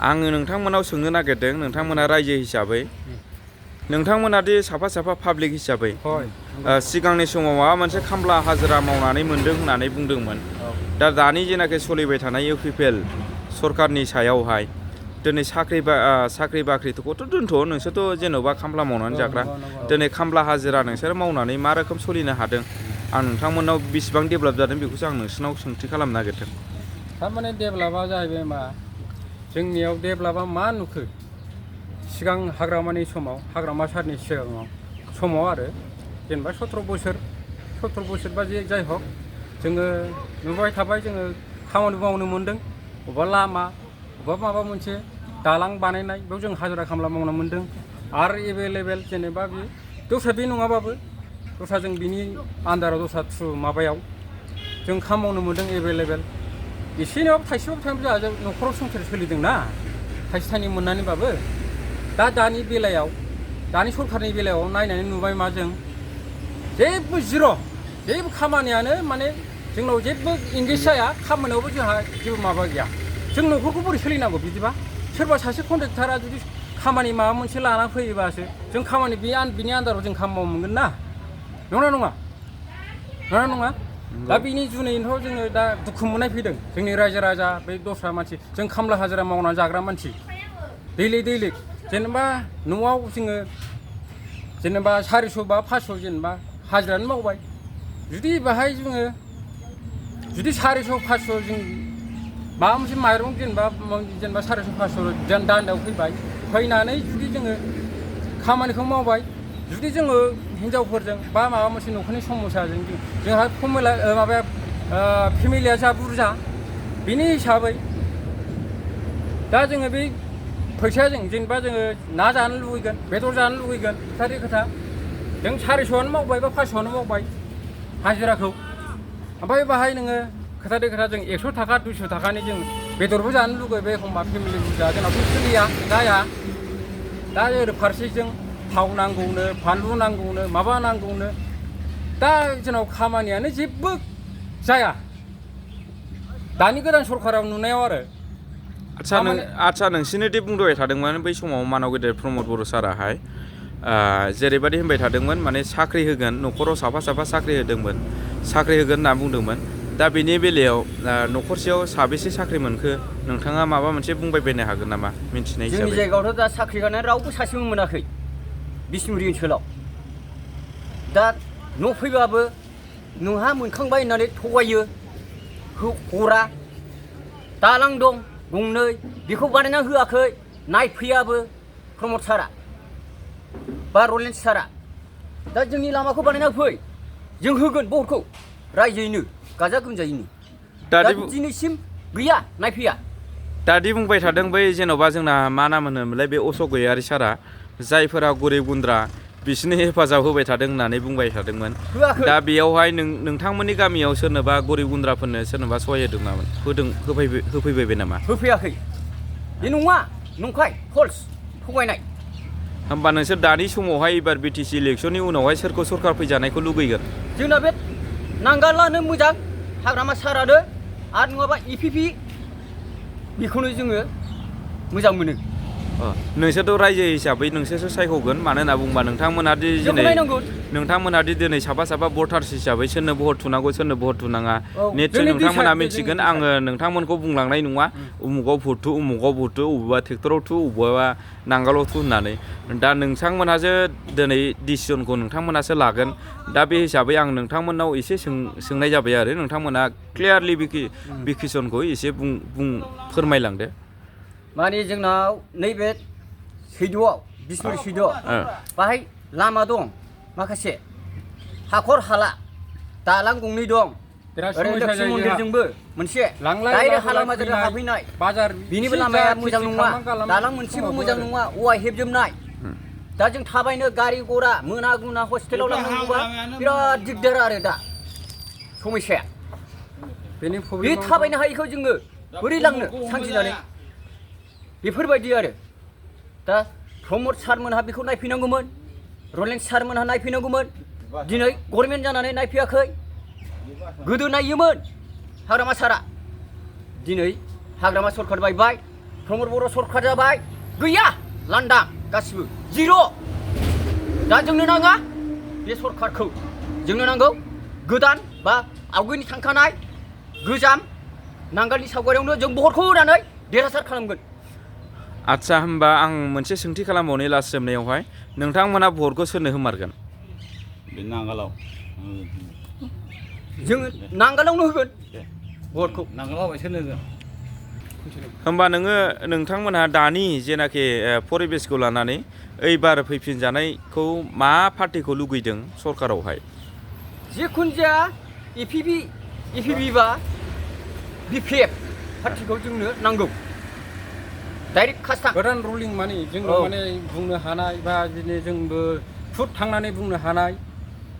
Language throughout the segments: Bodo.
आङो नोंथांमोनाव सोंनो नागिरदों नोंथांमोना रायजो हिसाबै नोंथांमोना दि साफा साफा पाब्लिक हिसाबै सिगांनि समाव माबा मोनसे खामला हाजिरा मावनानै मोन्दों होननानै बुंदोंमोन दा दानि जेनाखि सोलिबाय थानाय इउपिपिएल सरकारनि सायावहाय दिनै साख्रि बाख्रिखौथ' दोनथ' नोंसोरथ' जेन'बा खामला मावनानै जाग्रा दिनै खामला हाजिरा नोंसोर मावनानै मा रोखोम सोलिनो हादों आं नोंथांमोनाव बेसेबां डेभेलप जादों बेखौसो आं नोंसोरनाव सोंथि खालामनो नागिरदों थारमाने डेभेलपा जाहैबाय मा जोंनियाव डेभेलपा मा नुखो सिगां हाग्रामानि समाव हाग्रामा सारनि समाव आरो जेनेबा 17 बोसोर बा जाय हक जोङो नुबाय थाबाय जोङो खामानि मावनो मोन्दों अबेबा लामा अबेबा माबा मोनसे दालां बानायनाय बेयाव जों हाजिरा खामला मावनो मोन्दों आरो एभेलेबेल जेनेबा बे दस्रा बे नङाबाबो दस्रा जों बिनि आन्दाराव दस्रा माबायाव जों खामानि मावनो मोन्दों एभेलेबेल एसेबाबो थाइसेबाबो जोंहा न'खराव संसार सोलिदोंना थाइसे थाइनै मोननानैबाबो दानि बेलायाव दानि सरखारनि बेलायाव नायनानै नुबाय मा जों जेबो जिर' जेबो खामानियानो माने जोंनाव जेबो इंगेज जाया खामानियावबो जोंहा जेबो माबा गैया जों न'खरखौ बोरै सोलिनांगौ बिदिबा सोरबा सासे कन्ट्रेक्टारा जुदि खामानि माबा मोनसे लाना फैयोबासो जों खामानि बिनि आन्दाराव जों खामानि मावनो मोनगोन ना नङा दा बिनि जुनैनोथ' जोङो दा दुखु मोननाय फैदों जोंनि रायजो राजा बे दस्रा मानसि जों खामला हाजिरा मावनानै जाग्रा मानसि दैलिक जेनेबा न'आव जोङो जेनेबा 400 बा 500 जेनेबा हाजिरानो मावबाय जुदि बाहाय जोङो जुदि 400 500 जों माबा मोनसे माइरं जेनेबा 400 500 दान्दायाव फैनानै जुदि जोङो खामानिखौ मावबाय जुदि जोङो हिनजावफोरजों बा माबा मोनसे न'खरनि समस्याजों जोंहा माबाया फेमिलिया जा बुरजा बेनि हिसाबै दा जोङो बे फैसाजों जेनेबा जोङो ना जानो लुबैगोन बेदर जानो लुबैगोन खोथा जों 400आनो मावबाय बा 500आनो मावबाय हाजिराखौ ओमफ्राय बाहाय नोङो खोथा जों 100 थाखा 200 थाखानि जों बेदरबो जानो लुगैबाय एखमबा फेमिलि बुरजा जोंनावथ' सोलिया जाया दा ओरै फारसेजों थाव नांगौनो फानलु नांगौनो माबा नांगौनो दा जोंनाव खामानियानो जेबो जाया दानि गोदान सरकाराव नुनायाव आरो आदसा नोंसिनिदि बुंबाय थादोंमोन बै समाव मानाव गेदेर प्रमद बर' साराहाय जेरैबायदि होनबाय थादोंमोन माने साख्रि होगोन न'खराव साफा साख्रि होगोन होनना बुंदोंमोन दा बेनि बेलायाव न'खरसेयाव साबेसे साख्रि मोनखो नोंथाङा माबा मोनसे बुंबाय बायनो हागोन नामा मिन्थिनाय हिसाबै जोंनि जायगायावथ' दा साख्रि होनाय रावबो सासेबो मोनाखै बिसमुरि ओनसोलाव दा न' फैबाबो नोंहा मोनखांबाय होननानै थगायो हरा दालां दं गंनै बेखौ बानायना होआखै नायफैयाबो प्रमद सारा बा रलेन्स सारा दा जोंनि लामाखौ बानायना फै जों होगोन बहरखौ रायजोयैनो गाजा गोमजायैनो दा दिनैसिम गैया नायफैया दादि बुंबाय थादों बै जेन'बा जोंना मा नाम होनोमोनलाय बे अशक गयारि सारा जायफोरा गरिब गुन्द्रा बिसोरनो हेफाजाब होबाय थादों होननानै बुंबाय थादोंमोन दा बेयावहाय नोंथांमोननि गामियाव सोरनोबा गरिब गुन्द्राफोरनो सोरनोबा सहाय होफैबाय नामा होफैयाखै बे नङा नंखाय फल्स थगायनाय होमबा नोंसोर दानि समावहाय एबार बिटिसि इलेक्सननि उनावहाय सोरखौ सरकार फैजानायखौ लुगैगोन जोंना बे नांगालानो मोजां हाग्रामा सारानो आरो नङाबा इपिपि बेखौनो जोङो मोजां मोनो नोंसोरथ' रायजो हिसाबै नोंसोरसो सायख'गोन मानो होनना बुंबा नोंथांमोनादि दिनै साफा भटार्स हिसाबै सोरनो भट थुनांगौ सोरनो भट थुनाङा निस्सय नोंथांमोना मिथिगोन आङो नोंथांमोनखौ बुंलांनाय नङा उमुगाव भट थु अबेबा ट्रेक्टराव थु अबेबा नांगालाव थु होननानै दा नोंथांमोनहासो दिनै डिसिसनखौ नोंथांमोनासो लागोन दा बे हिसाबै आं नोंथांमोननाव एसे सोंनाय जाबाय आरो नोंथांमोना क्लियारलि बिकिसनखौ एसे फोरमायलांदो माने जोंनाव नैबे सैद'आव बिसमुरि सैद'आव बाहाय लामा दं माखासे हाखर हाला दालां गंनै दं ओरै लोक्षि मन्दिरजोंबो मोनसे डाइरेक्ट हालामाजों हाबहैनाय बिनिबो लामाया मोजां नङा दालां मोनसेबो मोजां नङा औवा हेबजोबनाय दा जों थाबायनो गारि घरा मोना गुना हस्पिटालाव लांनांगौबा बिराद दिगदार आरो दा समस्या बे थाबायनो हायैखौ जोङो बोरै लांनो सानसेनानै बेफोरबायदि आरो दा प्रमद सारमोनहा बेखौ नायफैनांगौमोन रलेन्स सारमोनहा नायफैनांगौमोन दिनै गभर्नमेन्ट जानानै नायफैयाखै गोदो नायोमोन हाग्रामा सारा दिनै हाग्रामा सरखार बायबाय प्रमद बर' सरखार जाबाय गैया लांदां गासिबो जिर' दा जोंनो नाङा बे सरखारखौ जोंनो नांगौ गोदान बा आवगायनि थांखानाय गोजाम नांगालनि सावगारियावनो जों भटखौ होनानै देरहासार खालामगोन। आदसा होमबा आं मोनसे सोंथि खालामबावनि लास्ट जोबनायावहाय नोंथांमोना भटखौ सोरनो होमारगोन? बे नांगालाव जोङो नांगालावनो होगोन भटखौ। नांगालाव होबाय सोरनो होगोन? होमबा नोंथांमोनहा दानि जेनाखि परिबेसखौ लानानै ओइबार फैफिनजानायखौ मा पार्टिखौ लुगैदों सरकारावहाय? जिखुनु जाया इपिपि बा बिपिएफ पार्टिखौ जोंनो नांगौ डाइरेक्ट कास्टा गोदान रुलिं माने जोंबो माने बुंनो हानाय बा बिदिनो जोंबो फुट थांनानै बुंनो हानाय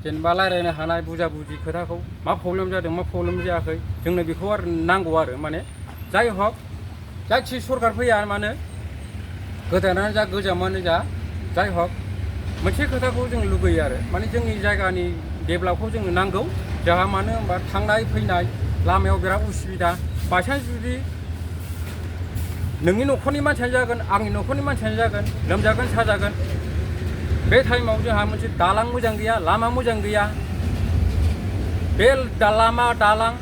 जेनेबा रायज्लायनो हानाय बुजा बुजि खोथाखौ मा प्रब्लेम जादों मा प्रब्लेम जायाखै जोंनो बेखौ आरो नांगौ आरो माने जाय हक जायखि सरकार फैया मानो गोदानानो जा गोजामानो जा जाय हक मोनसे खोथाखौ जों लुगैयो आरो माने जोंनि जायगानि डेभेलपखौ जोंनो नांगौ जोंहा मानो होनबा थांनाय फैनाय लामायाव बिराद उसुबिदा बायसान्स जुदि नोंनि न'खरनि मानसियानो जागोन आंनि न'खरनि मानसियानो जागोन लोमजागोन साजागोन बे टाइमाव जोंहा मोनसे दालां मोजां गैया लामा मोजां गैया बे लामा दालां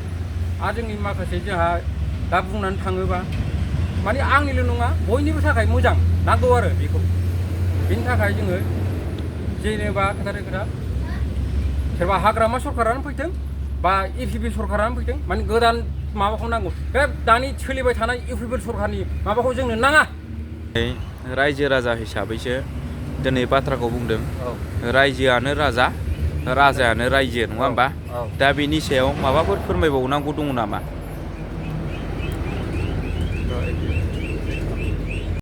आरो जोंनि माखासे जोंहा दा बुंनानै थाङोबा माने आंनिल' नङा बयनिबो थाखाय मोजां नांगौ आरो बेखौ बेनि थाखाय जोङो जेनेबा खोथा सोरबा हाग्रामा सरकारानो फैथों बा इउपिपि सरकारानो फैथों माने गोदान माबाखौ नांगौ बे दानि सोलिबाय थानाय इउपिपि सरकारनि माबाखौ जोंनो नाङा। रायजो राजा हिसाबैसो दिनै बाथ्राखौ बुंदों रायजोआनो राजा राजायानो रायजो नङा होमबा? दा बेनि सायाव माबाफोर फोरमायबावनांगौ दङ नामा?